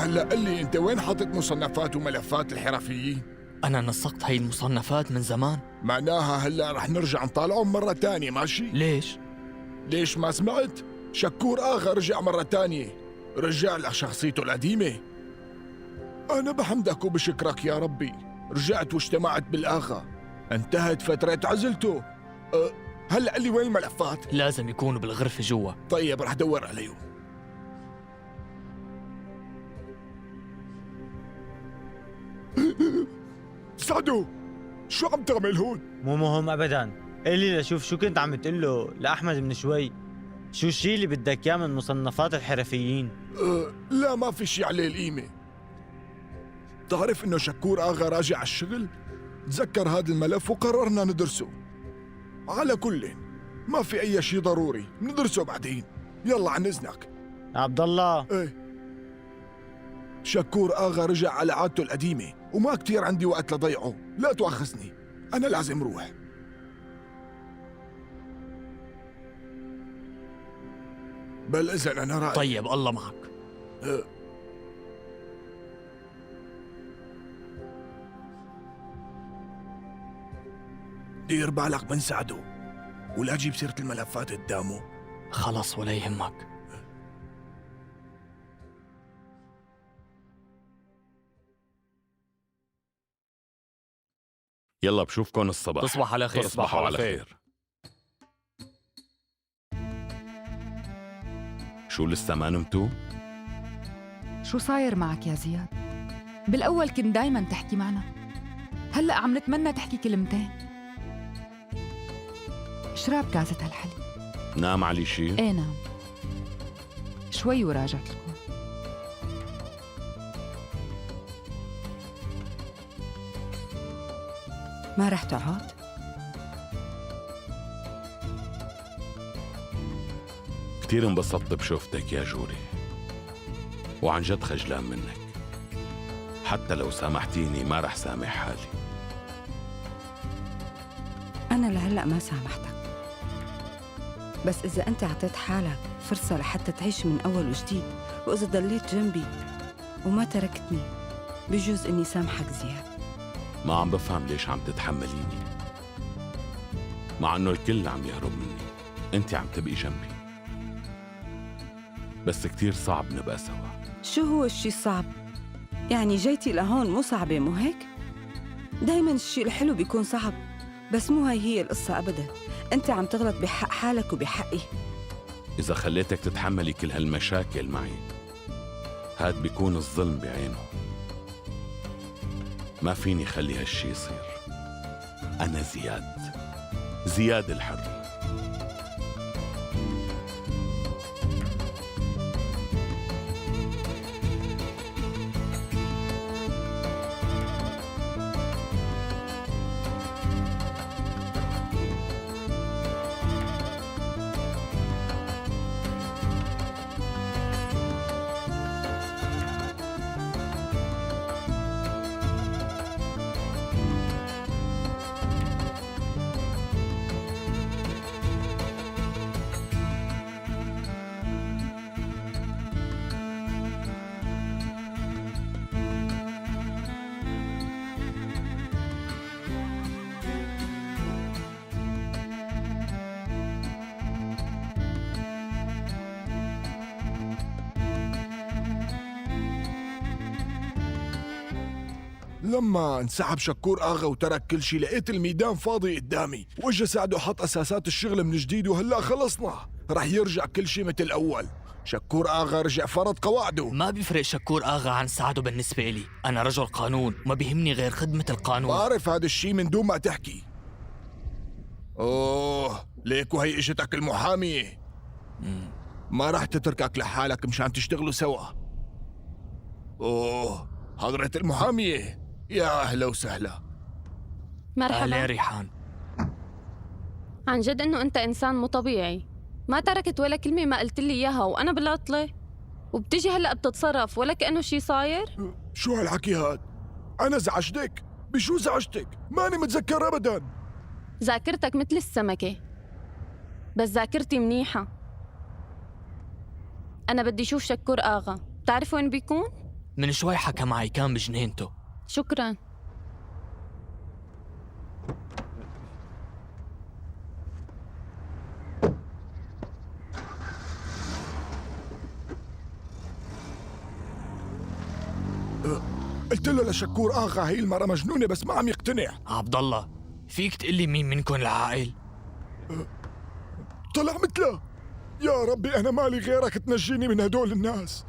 هلا قل لي انت وين حاطط مصنفات وملفات الحرفيين؟ أنا نسقت هاي المصنفات من زمان. معناها هلا رح نرجع نطالعهم مرة تانية، ماشي؟ ليش؟ ليش ما سمعت؟ شكور آغا رجع مرة تانية، رجع لشخصيته القديمة. أنا بحمدك وبشكرك يا ربي، رجعت واجتمعت بالآغا، انتهت فترة عزلته. هلا قل لي وين الملفات؟ لازم يكونوا بالغرفة جوا. طيب رح دور عليهم. سعدو، شو عم تعمل هون؟ مو مهم ابدا، قلي لشوف شو كنت عم تقله لأحمد من شوي. شو الشي اللي بدك اياه من مصنفات الحرفيين؟ لا ما في شي عليه القيمة. بتعرف انه شكور آغا راجع على الشغل؟ تذكر هذا الملف وقررنا ندرسه. على كل ما في اي شي ضروري، ندرسه بعدين. يلا عن اذنك. عبد الله. ايه، شكور آغا رجع على عادته القديمة وما كتير عندي وقت لضيعه، لا تؤاخذني، أنا لازم روح. بل إذن أنا رايح. طيب الله معك. دير بالك من سعده ولا تجيب سيرة الملفات قدامه. خلص ولا يهمك. يلا بشوفكن الصبح. تصبح على خير. تصبحوا على خير. شو لسه ما نمتوا؟ شو صاير معك يا زياد؟ بالأول كنت دايما تحكي معنا، هلأ عم نتمنى تحكي كلمتين. اشرب كاسة هالحليب. نام علي شي؟ ايه نام شوي وراجعت لكم. ما رح تقعد؟ كتير انبسطت بشوفتك يا جوري، وعن جد خجلان منك. حتى لو سامحتيني ما رح سامح حالي. أنا لهلأ ما سامحتك، بس إذا أنت عطيت حالك فرصة لحتى تعيش من أول وجديد، وإذا ضليت جنبي وما تركتني، بجوز إني سامحك زياد. ما عم بفهم ليش عم تتحمليني، مع إنه الكل عم يهرب مني، أنت عم تبقي جنبي. بس كتير صعب نبقى سوا. شو هو الشي الصعب؟ يعني جيتي لهون مو صعبة، مو هيك؟ دايماً الشي الحلو بيكون صعب، بس مو هاي هي القصة أبداً. أنت عم تغلط بحق حالك وبحقي. إذا خليتك تتحملي كل هالمشاكل معي، هاد بيكون الظلم بعينه. ما فيني خلي هالشي يصير. أنا زياد، زياد الحر. لما انسحب شكور آغا وترك كل شيء، لقيت الميدان فاضي قدامي، واجا سعده حط أساسات الشغل من جديد، وهلا خلصنا، رح يرجع كل شيء مثل الأول. شكور آغا رجع فرض قواعده. ما بيفرق شكور آغا عن سعده بالنسبة إلي، أنا رجل قانون، ما بيهمني غير خدمة القانون. بعرف هذا الشيء من دون ما تحكي. أوه، ليكو هي اجتك المحامية. ما رح تتركك لحالك مشان تشتغلوا سوا. أوه، حضرة المحامية، يا أهلا وسهلا. مرحبا. أهلا ريحان. عن جد إنه أنت إنسان مو طبيعي، ما تركت ولا كلمة ما قلت لي إياها وأنا بالعطلة، وبتجي هلأ بتتصرف ولا كأنه شي صاير؟ شو هالحكي هاد؟ أنا زعجتك؟ بشو زعجتك؟ ماني متذكر أبداً. ذاكرتك مثل السمكة، بس ذاكرتي منيحة. أنا بدي شوف شكور آغا، بتعرف وين بيكون؟ من شوي حكى معي، كان بجنينته. شكرا. قلت له لشكور آغا هي المرة مجنونة بس ما عم يقتنع. عبد الله، فيك تقلي مين منكم العاقل؟ طلع مثله. يا ربي أنا مالي غيرك تنجيني من هدول الناس.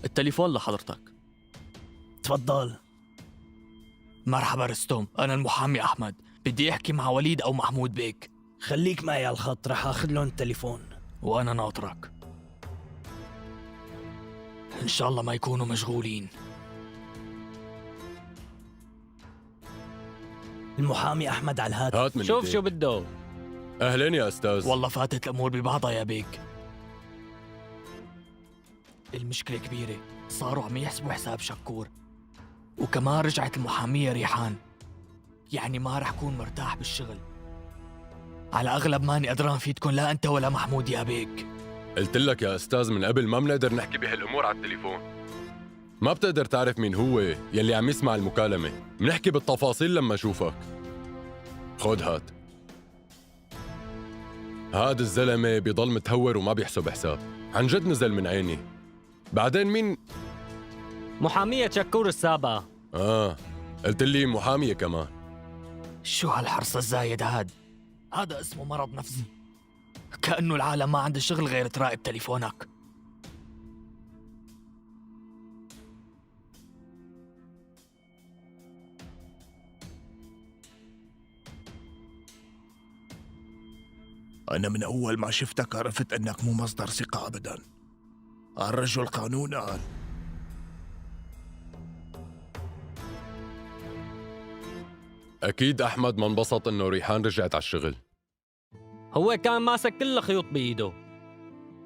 التليفون لحضرتك. تفضل. مرحبا رستم، أنا المحامي أحمد، بدي أحكي مع وليد أو محمود بيك. خليك معي على الخط، رح آخذ لهم التليفون. وأنا ناطرك. إن شاء الله ما يكونوا مشغولين. المحامي أحمد على الهاتف. هات من شوف إيديك. شو بده. أهلين يا أستاذ. والله فاتت الأمور ببعضها يا بيك. المشكلة كبيرة، صاروا عم يحسبوا حساب شكور، وكمان رجعت المحامية ريحان، يعني ما رح كون مرتاح بالشغل. على أغلب ماني قدران فيدكن لا أنت ولا محمود يا بيك. قلت لك يا أستاذ من قبل ما بنقدر نحكي بهالأمور على التليفون. ما بتقدر تعرف مين هو يلي عم يسمع المكالمة. بنحكي بالتفاصيل لما أشوفك. خد هات. هاد الزلمة بيضل متهور وما بيحسب حساب. عن جد نزل من عيني. بعدين مين؟ محامية شكور السابقة. قلت لي محامية كمان. شو هالحرص الزايد هاد؟ هذا اسمه مرض نفسي. كأنه العالم ما عنده شغل غير تراقب تليفونك. أنا من أول ما شفتك عرفت أنك مو مصدر ثقة أبداً. الرجل قانون قال. أكيد أحمد ما انبسط إنه ريحان رجعت على الشغل. هو كان ماسك كل الخيوط بإيده.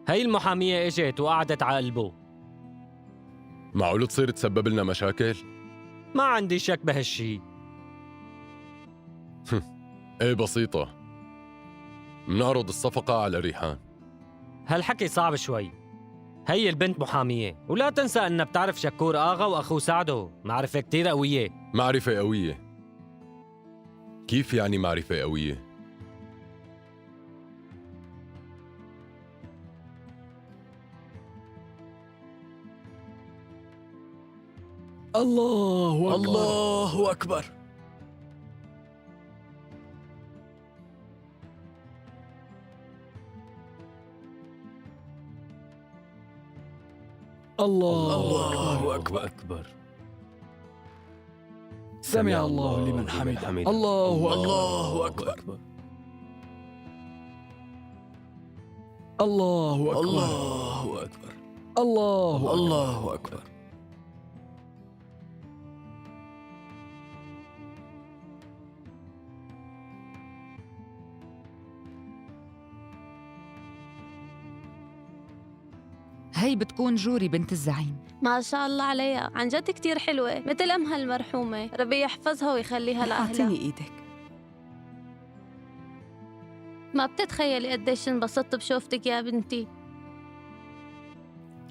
هي المحامية إجت وقعدت على قلبه. معقول تصير تسبب لنا مشاكل؟ ما عندي شك بهالشي. إيه بسيطة، منعرض الصفقة على ريحان. هالحكي صعب شوي. هي البنت محامية، ولا تنسى أنها بتعرف شكور آغا وأخوه سعدو، معرفة كتير قوية. معرفة قوية؟ كيف يعني معرفة قوية؟ الله أكبر. الله أكبر. الله الله أكبر. أكبر. سمع الله لمن حمده. الله أكبر. الله أكبر. الله أكبر. الله أكبر. الله أكبر. الله أكبر. هي بتكون جوري بنت الزعيم. ما شاء الله عليها، عن جد كتير حلوة مثل أمها المرحومة، ربي يحفظها ويخليها لأهلها. أعطيني إيدك. ما بتتخيلي قديش انبسطت بشوفتك يا بنتي.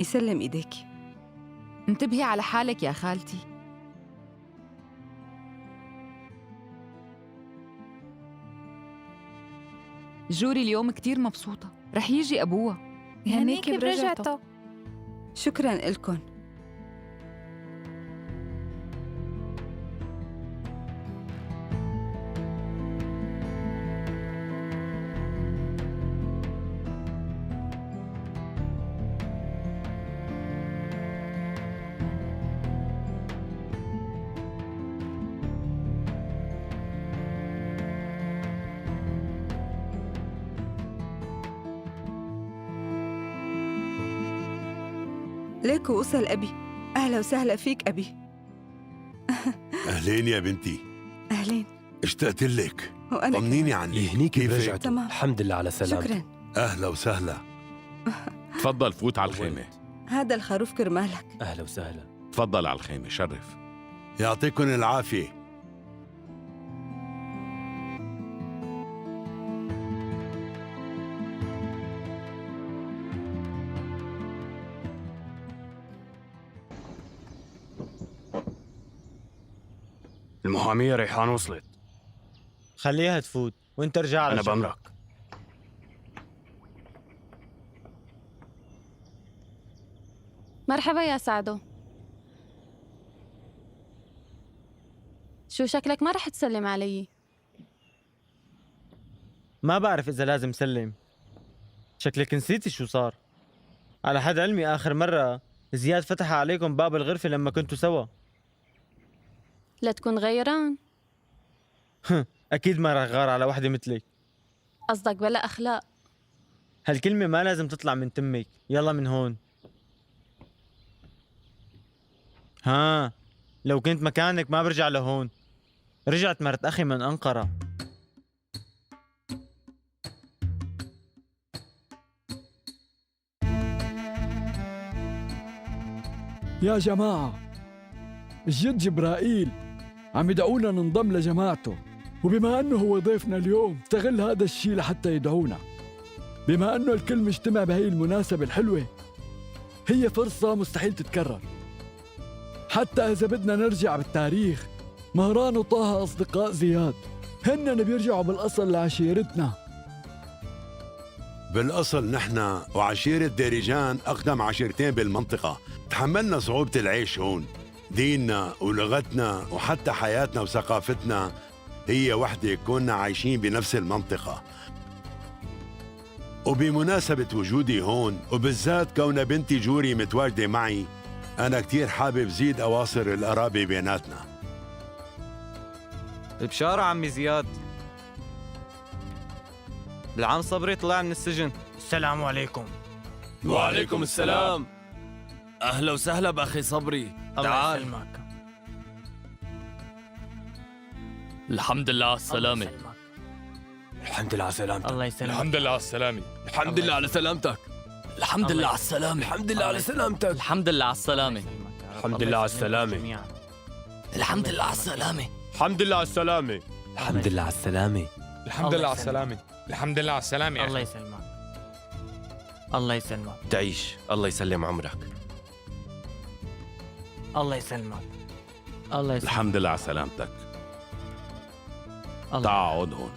يسلم إيديك. انتبهي على حالك يا خالتي. جوري اليوم كتير مبسوطة، رح يجي أبوها. يهنيكي برجعته. شكراً إلكن. ليك وصل أبي. أهلا وسهلا فيك أبي. أهلين يا بنتي. أهلين. اشتقت لك. وأنا طمنيني عنك. يهنيك كيفك؟ برجعته. تمام. الحمد لله على سلامتك. شكرا. أهلا وسهلا. تفضل فوت على الخيمة. هذا الخروف كرمالك. أهلا وسهلا. تفضل على الخيمة، شرف. يعطيكم العافية. المحامية ريحان وصلت. خليها تفوت وانت ارجع على أنا شغلك. بأمرك. مرحبا يا سعدو، شو شكلك ما رح تسلم علي؟ ما بعرف إذا لازم سلم. شكلك نسيتي شو صار. على حد علمي آخر مرة زياد فتح عليكم باب الغرفة لما كنتوا سوا. لا تكون غيران. أكيد ما رح غار على وحدة مثلك. قصدك بلا أخلاق. هالكلمة ما لازم تطلع من تمك. يلا من هون. ها، لو كنت مكانك ما برجع لهون. رجعت مرت أخي من أنقرة. يا جماعة، الجد جبرائيل عم يدعونا ننضم لجماعته، وبما أنه هو ضيفنا اليوم استغل هذا الشيء لحتى يدعونا. بما أنه الكل مجتمع بهي المناسبة الحلوة، هي فرصة مستحيل تتكرر. حتى إذا بدنا نرجع بالتاريخ، مهران وطه أصدقاء زياد، هن بيرجعوا بالأصل لعشيرتنا. بالأصل نحن وعشيرة ديريجان أقدم عشيرتين بالمنطقة. تحملنا صعوبة العيش هون. ديننا ولغتنا وحتى حياتنا وثقافتنا هي وحدة، كنا عايشين بنفس المنطقة. وبمناسبة وجودي هون، وبالذات كون بنتي جوري متواجدة معي، أنا كتير حابب زيد أواصر القرابة بيناتنا. بشارة عمي زياد، بالعام صبري طلع من السجن. السلام عليكم. وعليكم السلام. أهلا وسهلا بأخي صبري. الله تعال. يسلمك. الحمد لله على السلامة. الحمد لله على سلامتك. الله يسلمك. الحمد لله على السلامة. الحمد لله على سلامتك. الحمد لله على السلامة. الحمد لله على سلامتك. الحمد لله على السلامة. الحمد لله على السلامة. الحمد لله على السلامة. الحمد لله على السلامة. الحمد لله على السلامة. الحمد لله على السلامة. الحمد لله على السلامة يا الله أخي. يسلمك. الله يسلمك. تعيش، الله يسلم عمرك. الله يسلمك. الله يسلمك. الحمد لله على سلامتك. الله. تعال اقعد هون.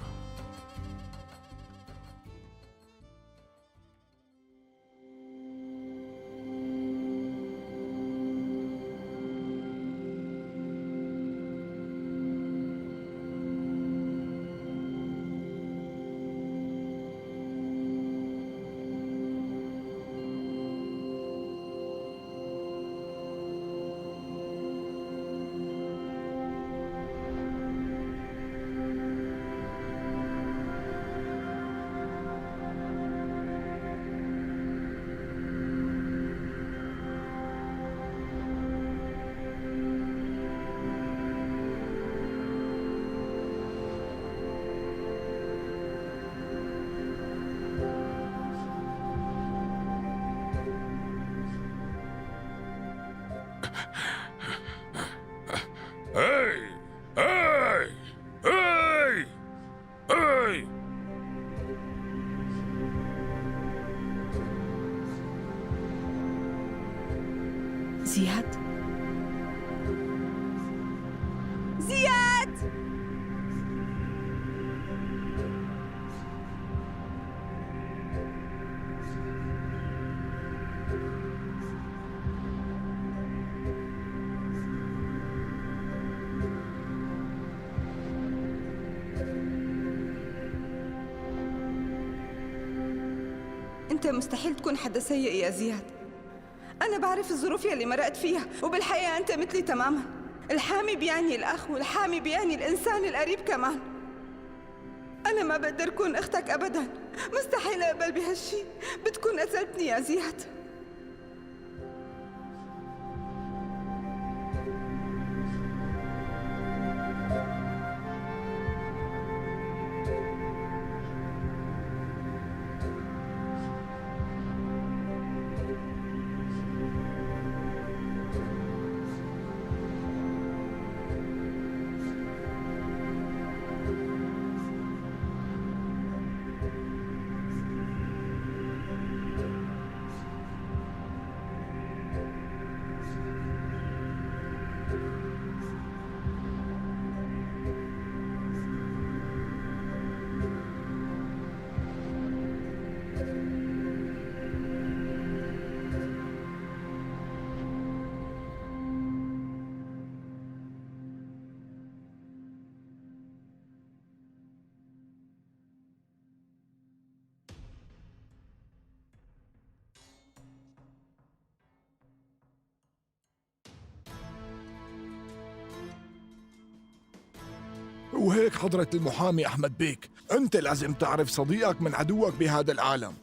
هاي هاي هاي هاي. زياد، زياد، أنت مستحيل تكون حدا سيء يا زياد. أنا بعرف الظروف يلي مرقت فيها، وبالحقيقة أنت مثلي تماما. الحامي بيعني الأخ، والحامي بيعني الإنسان القريب كمان. أنا ما بقدر أكون أختك أبدا، مستحيل أقبل بهالشي. بتكون قتلتني يا زياد. وهيك حضرة المحامي أحمد بيك، أنت لازم تعرف صديقك من عدوك بهذا العالم.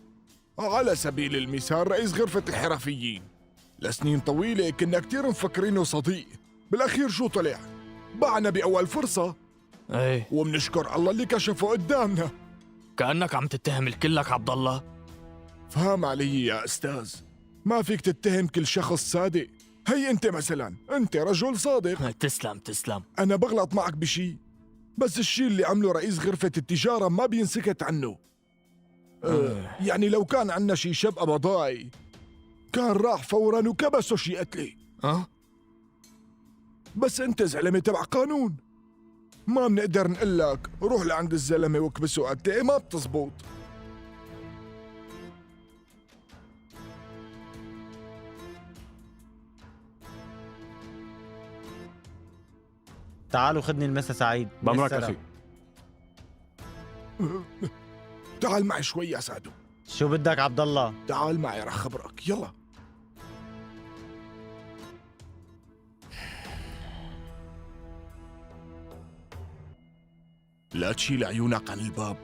على سبيل المثال رئيس غرفة الحرفيين، لسنين طويلة كنا كتير مفكرينه صديق، بالأخير شو طلع؟ باعنا بأول فرصة. ايه، وبنشكر الله اللي كشفه قدامنا. كأنك عم تتهم الكل لك عبد الله. فهم علي يا أستاذ، ما فيك تتهم كل شخص صادق. هي أنت مثلا، أنت رجل صادق. تسلم تسلم. أنا بغلط معك بشي، بس الشي اللي عمله رئيس غرفة التجارة ما بينسكت عنه. يعني لو كان عنا شي شب قبضاي كان راح فورا وكبسه شي قتلة. أه؟ بس أنت زلمة تبع قانون، ما بنقدر نقول لك روح لعند الزلمة وكبسه قتلة، ما بتزبط. تعالوا خدني المسا سعيد. بأمرك أخي. تعال معي شوي يا سعدو. شو بدك عبد الله؟ تعال معي رح خبرك، يلا. لا تشيل عيونك عن الباب،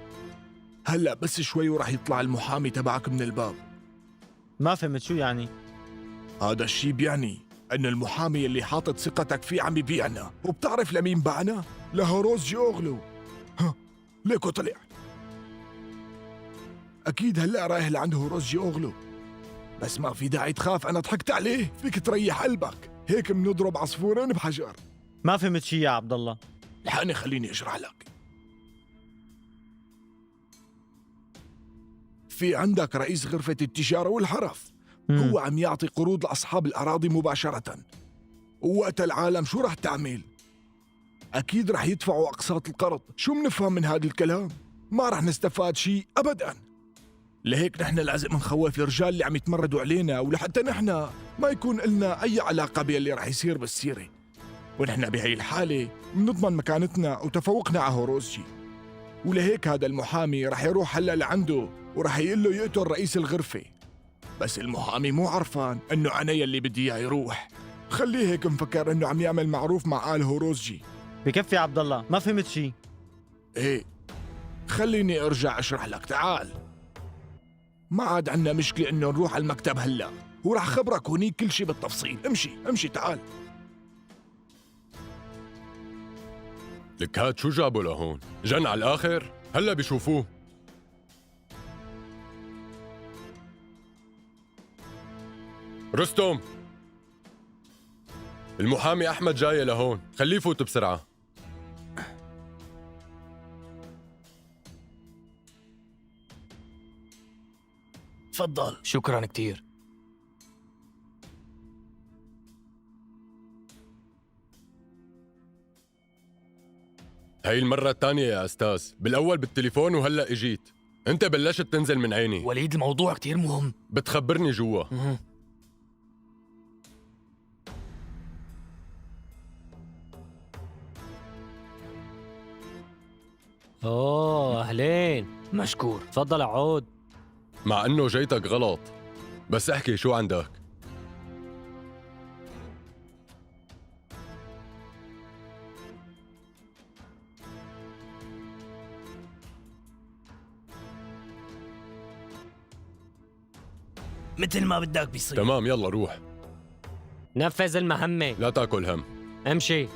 هلا بس شوي ورح يطلع المحامي تبعك من الباب. ما فهمت شو يعني؟ هذا الشي بيعني أن المحامي اللي حاطط ثقتك فيه عم يبيعنا، وبتعرف لمين باعنا؟ لهروز جيوغلو. ها، ليكو طلع. أكيد هلأ رايح لعند هروز جيوغلو، بس ما في داعي تخاف، أنا ضحكت عليه، فيك تريح قلبك، هيك بنضرب عصفورين بحجر. ما فهمت شي يا عبد الله. الحقني خليني أشرح لك. في عندك رئيس غرفة التجارة والحرف، هو عم يعطي قروض لأصحاب الأراضي مباشرة. ووقت العالم شو رح تعمل؟ أكيد رح يدفعوا أقساط القرض. شو منفهم من هذا الكلام؟ ما رح نستفاد شيء أبداً. لهيك نحن لازم نخوف الرجال اللي عم يتمردوا علينا، ولحتى نحن ما يكون لنا أي علاقة باللي رح يصير بالسيرة. ونحن بهي الحالة بنضمن مكانتنا وتفوقنا على هوروزجي. ولهيك هذا المحامي رح يروح هلا لعنده ورح يقول له يقتل رئيس الغرفة. بس المحامي مو عرفان انه انا يلي بدي اياه يروح. خليه هيك مفكر انه عم يعمل معروف مع آل هوروزجي. بكفي عبد الله، ما فهمت شي. ايه خليني ارجع اشرح لك. تعال، ما عاد عنا مشكلة انه نروح على المكتب هلا، ورح خبرك هنيك كل شي بالتفصيل. امشي امشي تعال. لك هاد شو جابه لهون؟ جن على الآخر؟ هلا بيشوفوه. رستم، المحامي أحمد جاي لهون، خليه يفوت بسرعة. تفضل. شكرا كثير. هاي المرة الثانية يا أستاذ، بالأول بالتليفون وهلأ إجيت. أنت بلشت تنزل من عيني. وليد الموضوع كثير مهم. بتخبرني جوا. أوه أهلين. مشكور. تفضل عود. مع إنه جيتك غلط، بس احكي شو عندك؟ مثل ما بدك بيصير. تمام يلا روح. نفذ المهمة. لا تاكل هم. امشي.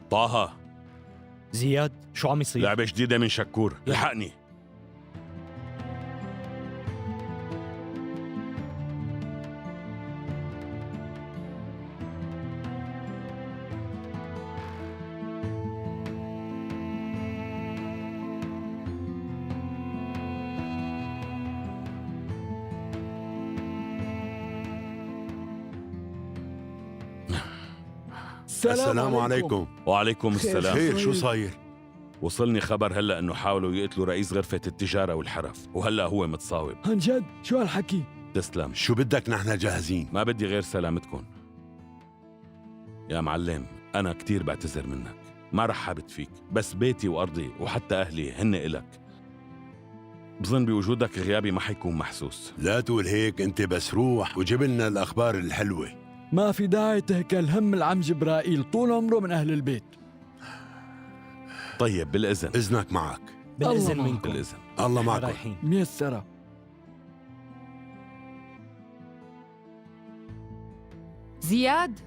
طه. زياد، شو عم يصير؟ لعبة جديدة من شكور، الحقني. السلام عليكم. وعليكم السلام. خير، شو صاير؟ وصلني خبر هلا انه حاولوا يقتلوا رئيس غرفة التجارة والحرف، وهلا هو متصاوب. عن جد؟ شو هالحكي؟ تسلم. شو بدك؟ نحن جاهزين. ما بدي غير سلامتكم. يا معلم، أنا كتير بعتذر منك، ما رحبت فيك، بس بيتي وأرضي وحتى أهلي هن إلك. بظن بوجودك غيابي ما حيكون محسوس. لا تقول هيك، أنت بس روح وجيب لنا الأخبار الحلوة. ما في داعي تهكل هم العم جبرائيل، طول عمره من أهل البيت. طيب بالإذن. إذنك معك. بالإذن منكم. بالإذن. الله معكم. ميسرة. زياد،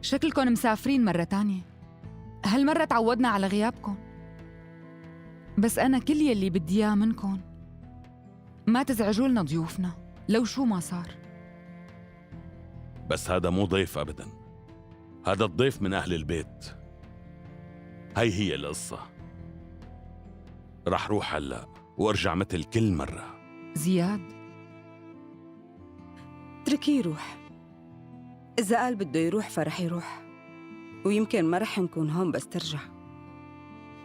شكلكم مسافرين مرة تانية. هالمرة تعودنا على غيابكم، بس أنا كل يلي بدي إياه منكم ما تزعجوا لنا ضيوفنا لو شو ما صار. بس هذا مو ضيف أبداً، هذا الضيف من أهل البيت. هي هي القصة. رح روح هلأ وارجع مثل كل مرة. زياد، اتركيه يروح. إذا قال بده يروح فرح يروح، ويمكن ما رح نكون هون بس ترجع.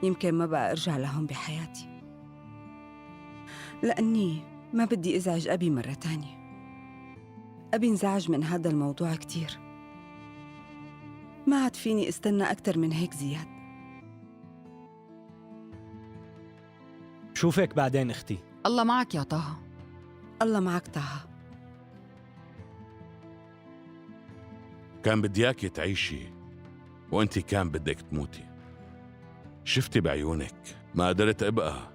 يمكن ما بقى أرجع لهون بحياتي، لأني ما بدي أزعج أبي مرة تانية. أبي انزعج من هذا الموضوع كتير. ما عاد فيني استنى أكتر من هيك زياد. بشوفك بعدين أختي. الله معك يا طه. الله معك طه. كان بدي إياكي تعيشي وأنت كان بدك تموتي. شفتي بعيونك ما قدرت أبقى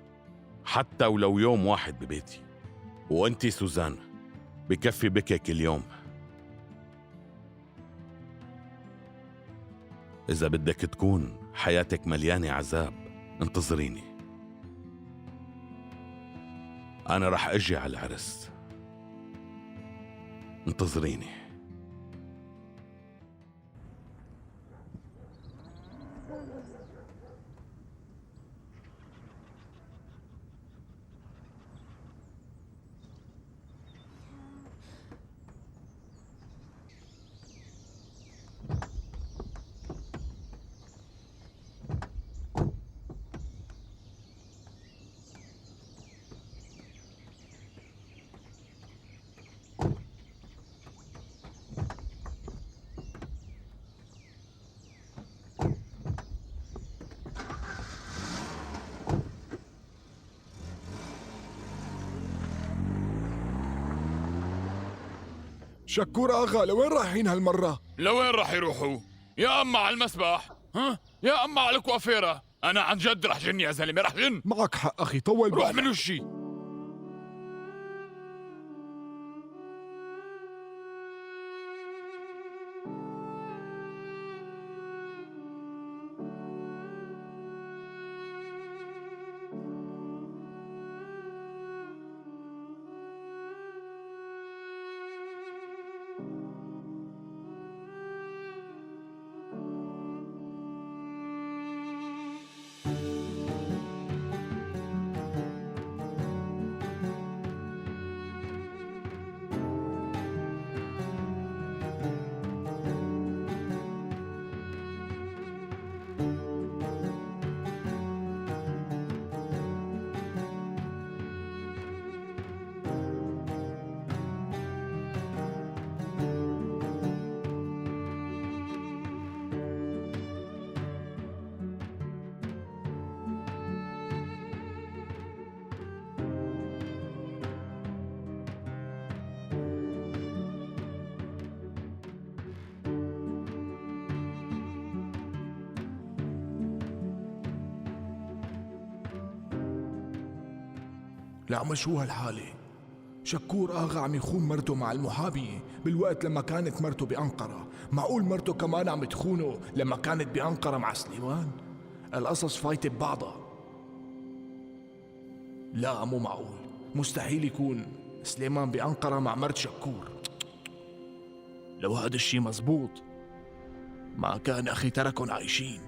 حتى ولو يوم واحد ببيتي. وأنت سوزان بكفي بكك اليوم. إذا بدك تكون حياتك مليانة عذاب انتظريني، أنا رح أجي على العرس. انتظريني. شكور آغا، لوين رايحين هالمرة؟ لوين راح يروحوا؟ يا أما على المسبح، ها؟ يا أما على الكوافيرة. أنا عن جد رح جن يا زلمة، رح جن. معك حق أخي، طول روح بالك. من وشي. لعمة شو هالحالة؟ شكور آغا عم يخون مرته مع المحامية بالوقت لما كانت مرته بأنقرة. معقول مرته كمان عم تخونه لما كانت بأنقرة مع سليمان؟ القصص فايتة ببعضها. لا مو معقول، مستحيل يكون سليمان بأنقرة مع مرت شكور. لو هذا الشي مزبوط ما كان أخي تركن عايشين.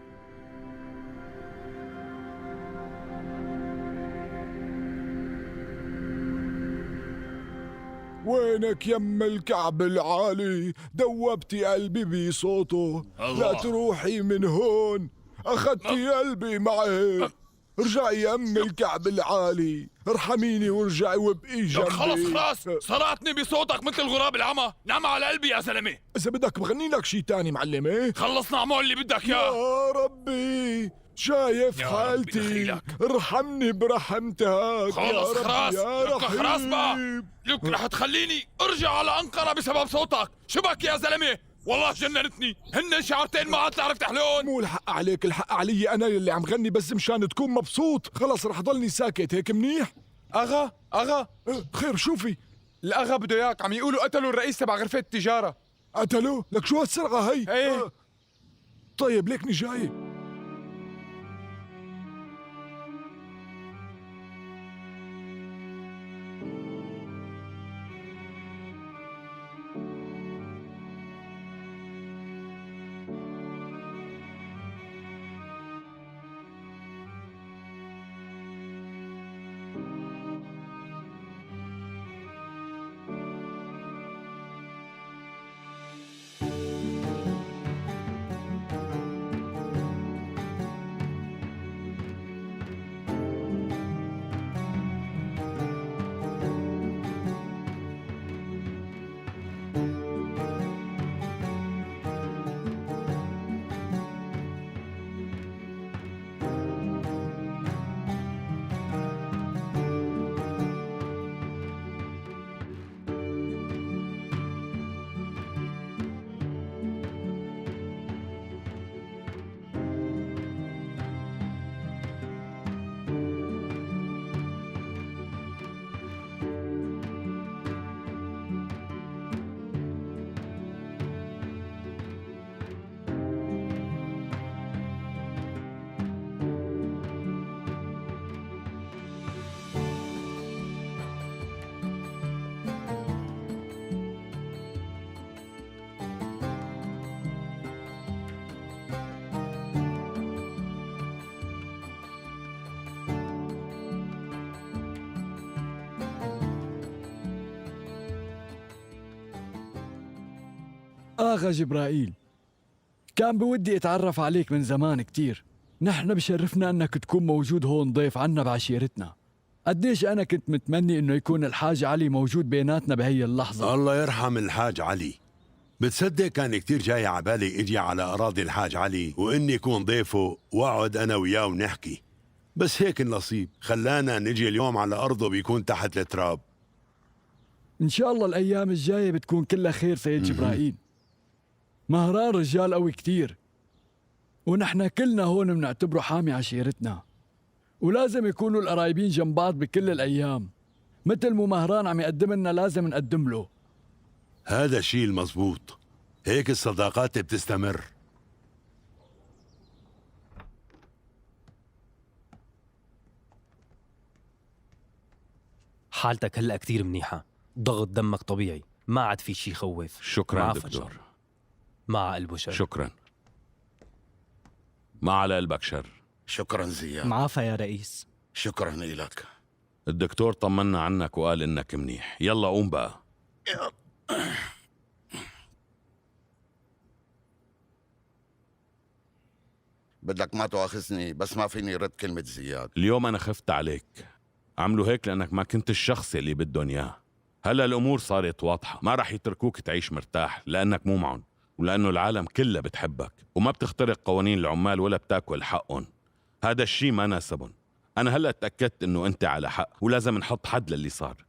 وينك يم الكعب العالي؟ دوبتي قلبي بصوته. الله. لا تروحي من هون، أخذتي قلبي معك. ارجعي يم الكعب العالي، ارحميني وارجعي وابقي جنبي. لك خلص خلاص، صرعتني بصوتك مثل الغراب العمى. نام على قلبي يا زلمة. إذا بدك بغني لك شي تاني معلم. إيه خلصنا اعمل اللي بدك إياه. يا ربي شايف يا ربي حالتي، دخيلك. ارحمني برحمتك. يا خلص ربي خلاص، يا لك خلاص بقى. رحيم. لك رح تخليني ارجع على أنقرة بسبب صوتك. شبك يا زلمة؟ والله جننتني، هن شعرتين ما عاد تعرف تحلون. مو الحق عليك، الحق علي أنا اللي عم غني بس مشان تكون مبسوط. خلص رح ضلني ساكت هيك منيح؟ أغا أغا، خير شوفي. الأغا بده إياك، عم يقولوا قتلوا الرئيس تبع غرفة التجارة. قتلوه؟ لك شو هالسرعة هي؟ إيه. طيب ليكني جاي. آغا جبرائيل، كان بودي أتعرف عليك من زمان كتير. نحن بشرفنا أنك تكون موجود هون ضيف عنا بعشيرتنا. قديش أنا كنت متمني أنه يكون الحاج علي موجود بيناتنا بهي اللحظة. الله يرحم الحاج علي. بتصدق كان كتير جاي على بالي اجي على أراضي الحاج علي وإني أكون ضيفه وأقعد أنا وياه ونحكي، بس هيك النصيب خلانا نجي اليوم على أرضه بيكون تحت التراب. إن شاء الله الأيام الجاية بتكون كلها خير سيد جبرائيل. مهران رجال قوي كتير، ونحن كلنا هون بنعتبره حامي عشيرتنا، ولازم يكونوا القرايبين جنب بعض بكل الأيام. مثل مو مهران عم يقدم لنا لازم نقدم له. هذا الشيء المزبوط، هيك الصداقات بتستمر. حالتك هلأ كتير منيحة، ضغط دمك طبيعي، ما عاد في شي يخوف. شكرا معافى إن شاء دكتور. الله. ما على قلبه شر. شكرا. ما على قلبك شر. شكرا زياد. معافى يا رئيس. شكرا إلك. الدكتور طمنا عنك وقال إنك منيح. يلا قوم بقى. بدك ما تؤاخذني، بس ما فيني رد كلمة زياد. اليوم أنا خفت عليك، عملوا هيك لأنك ما كنت الشخص اللي بدهم إياه. هلا الأمور صارت واضحة، ما رح يتركوك تعيش مرتاح لأنك مو معهم، ولأنه العالم كلها بتحبك وما بتخترق قوانين العمال ولا بتاكل حقهم. هذا الشيء ما ناسبهم. أنا هلا تأكدت إنه أنت على حق ولازم نحط حد للي صار.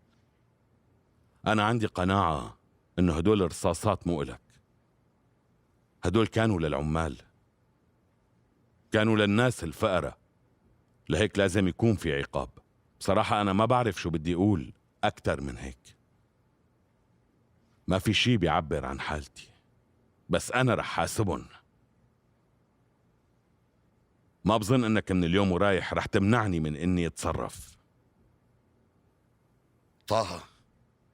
أنا عندي قناعة إنه هدول الرصاصات مو إلك، هدول كانوا للعمال، كانوا للناس الفقراء، لهيك لازم يكون في عقاب. بصراحة أنا ما بعرف شو بدي أقول أكتر من هيك. ما في شي بيعبر عن حالتي، بس أنا رح حاسبهم. ما بظن إنك من اليوم ورايح رح تمنعني من إني أتصرف. طه،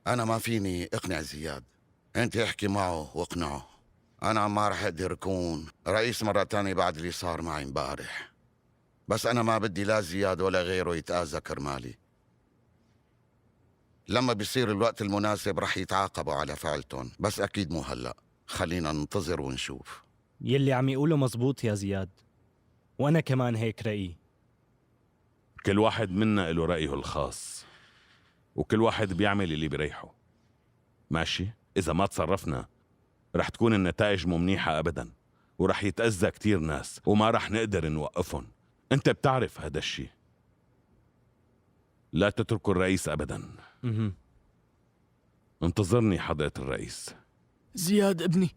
أنا ما فيني أقنع زياد، أنت احكي معه واقنعه. أنا ما رح أقدر أكون رئيس مرة تانية بعد اللي صار معي امبارح، بس أنا ما بدي لا زياد ولا غيره يتآذى كرمالي. لما بيصير الوقت المناسب رح يتعاقبوا على فعلتهم، بس أكيد مو هلأ. خلينا ننتظر ونشوف. يلي عم يقوله مزبوط يا زياد، وأنا كمان هيك رأيي. كل واحد منا له رأيه الخاص، وكل واحد بيعمل اللي بريحه. ماشي؟ إذا ما تصرفنا رح تكون النتائج مو منيحة أبدا، ورح يتأذى كتير ناس وما رح نقدر نوقفهم. أنت بتعرف هذا الشيء. لا تتركوا الرئيس أبدا. انتظرني حضرة الرئيس. زياد ابني.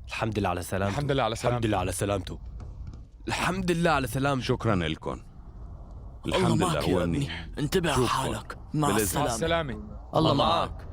الحمد لله على سلامته. الحمد لله على سلامته. الحمد لله على سلامته. الحمد لله على سلامته. شكرا لكم. الله الحمد معك لله هو يا ابني. منيح. انتبه على شوفكن. حالك. مع بالإذن. السلامة. مع السلامة. الله معك.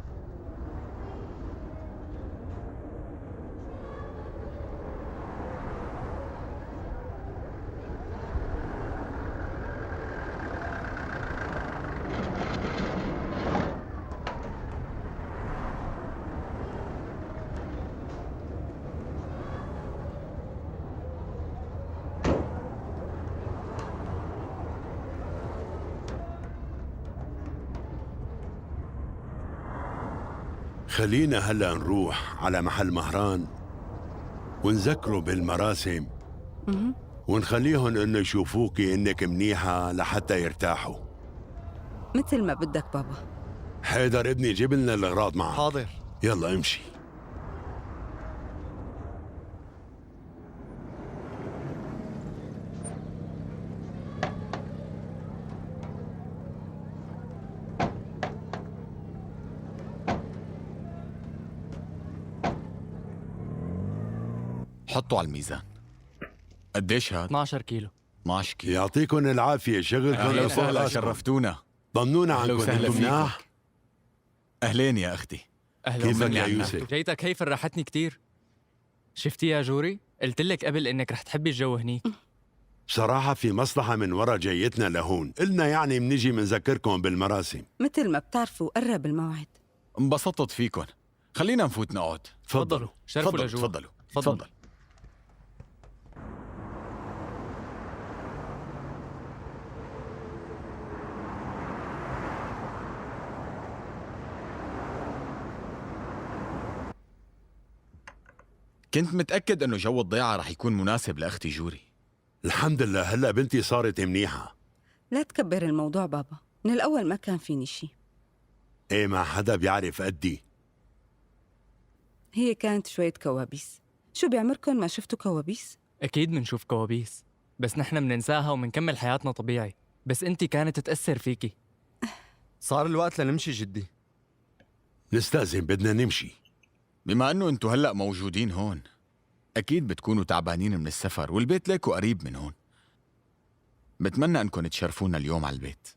خلينا هلا نروح على محل مهران ونذكره بالمراسم ونخليهم انه يشوفوكي انك منيحة لحتى يرتاحوا. مثل ما بدك بابا. حيدر ابني جيب لنا الاغراض معك. حاضر. يلا امشي. حطوا على الميزان. قديش هاد؟ 12 كيلو. 12 كيلو. يعطيكم العافية، شغلكم أهلا لفوق وسهلا، راسكم. شرفتونا. طمنونا أهلا عنكم، وسهلا انتم فيكم. مناح؟ أهلين يا أختي. أهلا كيفك وسهلا. يا يوسف؟ جيتك هي فرحتني كتير. شفتي يا جوري؟ قلت لك قبل انك رح تحبي الجو هنيك. بصراحة في مصلحة من ورا جيتنا لهون، قلنا يعني منجي منذكركم بالمراسم. مثل ما بتعرفوا قرب الموعد. انبسطت فيكم. خلينا نفوت نقعد. تفضلوا. شرفوا تفضلوا لجوا. تفضلوا. تفضل. تفضل. كنت متأكد إنه جو الضيعة رح يكون مناسب لأختي جوري. الحمد لله هلا بنتي صارت منيحة. لا تكبر الموضوع بابا، من الأول ما كان فيني شي. ايه ما حدا بيعرف قدي. هي كانت شوية كوابيس. شو بعمركم ما شفتوا كوابيس؟ اكيد منشوف كوابيس، بس نحن مننساها ومنكمل حياتنا طبيعي. بس انت كانت تأثر فيكي. صار الوقت لنمشي جدي. نستأذن بدنا نمشي. بما إنه أنتو هلأ موجودين هون، أكيد بتكونوا تعبانين من السفر والبيت ليكو قريب من هون. بتمنى إنكم تشرفونا اليوم على البيت.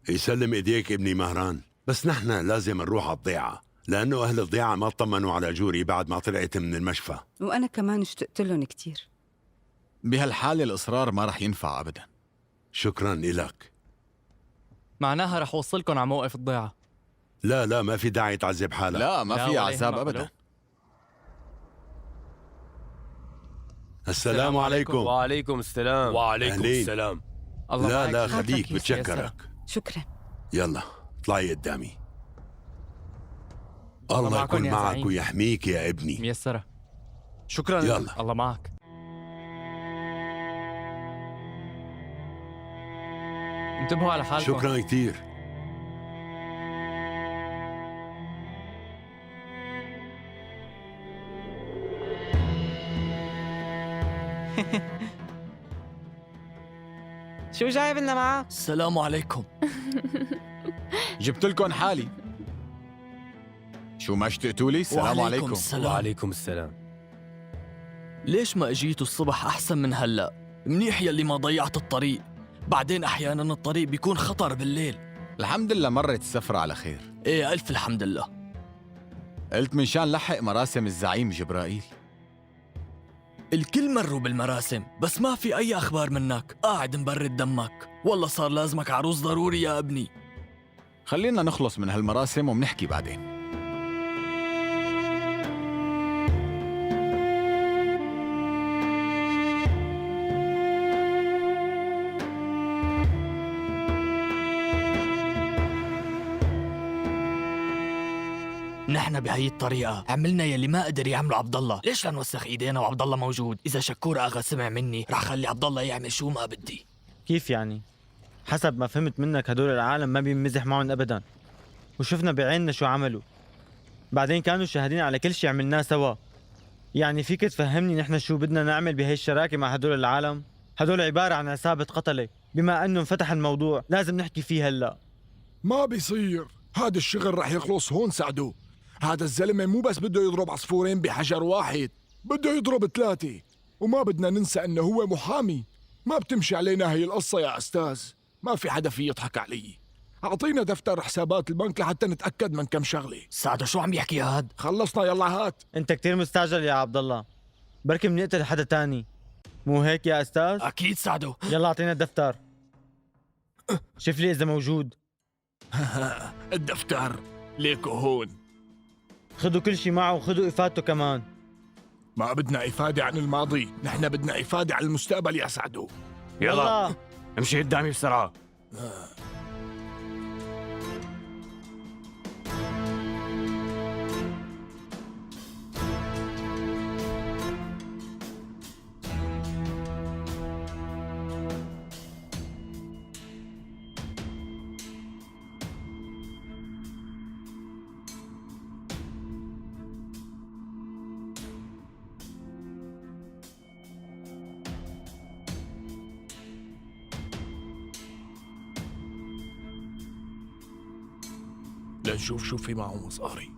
يسلم ايديك ابني مهران، بس نحن لازم نروح على الضيعة، لأنه أهل الضيعة ما اطمنوا على جوري بعد ما طلعت من المشفى. وأنا كمان اشتقت لهم كتير. بهالحالة الإصرار ما رح ينفع أبدا. شكرا إلك. معناها رح وصلكم على موقف الضيعة. لا لا ما في داعي تعذب حالك. لا ما لا، في ولا عذاب يهمك، أبدا. ولو. السلام عليكم. وعليكم السلام. وعليكم أهلين. السلام. الله لا معك. لا خاطرك خليك، يوسف. بتشكرك. شكرا. يلا اطلعي قدامي. الله معكن يكون يا معك زعيم. ويحميك يا ابني. ميسرة. شكرا. يلا. الله معك. انتبهوا على حالكم. شكرا كثير. شو جايب لنا معك؟ السلام عليكم. جبت لكم حالي. شو ما اشتقتوا لي؟ السلام وعليكم عليكم. السلام. وعليكم السلام. ليش ما اجيتوا الصبح احسن من هلا؟ منيح يلي ما ضيعت الطريق. بعدين أحيانا الطريق بيكون خطر بالليل. الحمد لله مرت السفرة على خير. إيه ألف الحمد لله. قلت من شان لحق مراسم الزعيم جبرائيل. الكل مروا بالمراسم، بس ما في أي أخبار منك، قاعد مبرد دمك. والله صار لازمك عروس ضروري يا ابني. خلينا نخلص من هالمراسم وبنحكي بعدين. نحن بهي الطريقة عملنا يلي ما قدر يعمله عبد الله، ليش لنوسخ ايدينا وعبد الله موجود؟ إذا شكور آغا سمع مني رح خلي عبد الله يعمل شو ما بدي. كيف يعني؟ حسب ما فهمت منك هدول العالم ما بينمزح معهم أبدا، وشفنا بعيننا شو عملوا. بعدين كانوا شاهدين على كل شيء عملناه سوا. يعني فيك تفهمني نحن شو بدنا نعمل بهي الشراكة مع هدول العالم؟ هدول عبارة عن عصابة قتلة. بما أنه انفتح الموضوع لازم نحكي فيه هلأ. ما بيصير، هذا الشغل رح يخلص هون سعدو. هذا الزلمة مو بس بده يضرب عصفورين بحجر واحد، بده يضرب 3. وما بدنا ننسى انه هو محامي. ما بتمشي علينا هي القصة يا أستاذ، ما في حدا فيه يضحك علي. أعطينا دفتر حسابات البنك لحتى نتأكد من كم شغلة. سعدو شو عم يحكي هاد؟ خلصنا يلا هات. أنت كتير مستعجل يا عبد الله، بركي بنقتل حدا تاني، مو هيك يا أستاذ؟ أكيد سعدو. يلا أعطينا الدفتر، شوف لي إذا موجود. الدفتر ليكو هون. خذوا كل شيء معه وخذوا إفادته كمان. ما بدنا إفادة عن الماضي، نحن بدنا إفادة عن المستقبل يا سعدو. يلا امشي قدامي بسرعة. لنشوف شو في معه مصاري.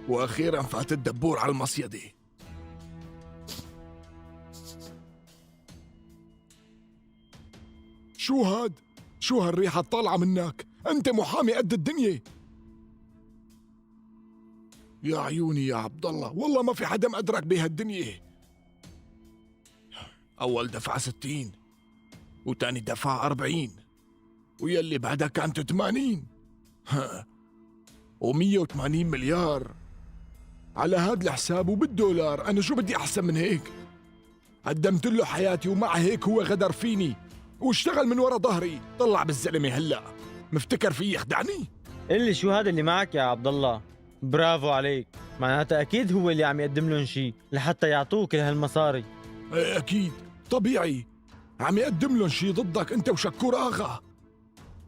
واخيرا فات الدبور على المصيدة. شو هاد؟ شو هالريحة الطالعة منك؟ انت محامي قد الدنيا. يا عيوني يا عبد الله، والله ما في حدا مقدرك بهالدنيا. اول دفعة 60 وتاني دفعة 40 ويلي بعدها كانت 80 و180 مليار على هاد الحساب وبالدولار. أنا شو بدي أحسن من هيك؟ قدمت له حياتي ومع هيك هو غدر فيني واشتغل من ورا ظهري. طلع بالزلمة هلأ مفتكر فيه يخدعني؟ قل لي شو هذا اللي معك يا عبد الله؟ برافو عليك، معناتها أكيد هو اللي عم يقدم لهم شيء لحتى يعطوه كل هالمصاري. ايه أكيد طبيعي عم يقدم لهم شيء ضدك أنت وشكور آغا،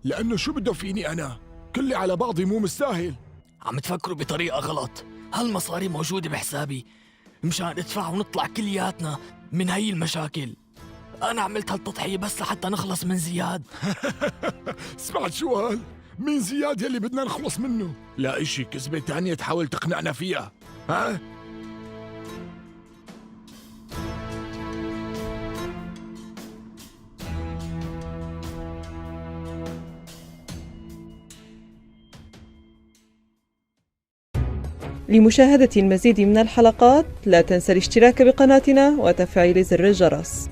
لأنه شو بده فيني أنا؟ كلي على بعضي مو مستاهل. عم تفكروا بطريقة غلط، هالمصاري موجودة بحسابي مشان ادفع ونطلع كلياتنا من هي المشاكل. أنا عملت هالتضحية بس لحتى نخلص من زياد. سمعت شو قال؟ مين زياد يلي بدنا نخلص منه؟ لا إشي كذبة تانية تحاول تقنعنا فيها، ها؟ لمشاهدة المزيد من الحلقات لا تنسى الاشتراك بقناتنا وتفعيل زر الجرس.